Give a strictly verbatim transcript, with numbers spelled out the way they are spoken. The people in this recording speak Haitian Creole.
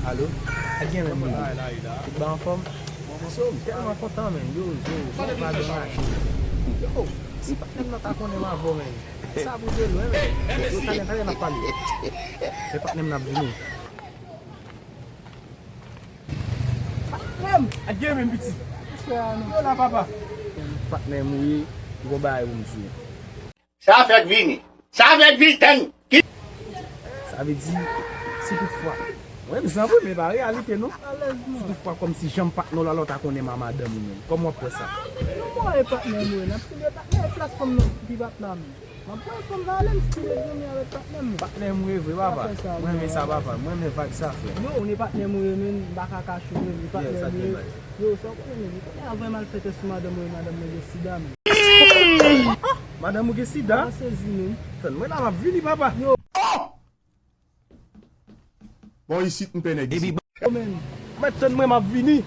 Alo? Sa k gen, menm, Bibi? Tout bagay anfòm? So, m tèlman kontan, menm. Yo, yo, yo, yo, si patnè m nan ta konnen m avè w, menm. Sa bouje lwen, menm. Yo, talè, talè n ap pale. E patnè m nan ap vini. Patnè m! Sa k gen, menm, piti? Yo la, papa. Patnè m ou ye, m gon bagay pou m di w. Sa fèk vini. Sa fèk vini, tann. Sa vle di, si toutfwa, mwen, zanmi, men pa reyalite, non. Si toutfwa, kòmsi jan m patnè w la, lè w ta konnen m a madanm ou menm. Kòman w ap wè sa? Nou pa wè patnè m, wi. N ap file patnè, e plas fanm nan ki patnè m. M ap pran fanm nan ale, m file zanmi avèk patnè m. Patnè m, wi, vre, papa. Mwen renmen sa, papa. Mwen renmen vag sa, frè. Yo, ou ne patnè m, wi, men m pa ka kache w, men patnè m, wi. Yo, sa w konnen, men ou konnen avè malfètè sou madanm mwen, madanm mwen gen sida, men. Madanm ou gen sida? Mwen sezi, men. Tann, mwen la, m ap vini, papa. Yo. Bon, isit, m pè nèg isit. Yo, men. Mwen tann mwen, m ap vini.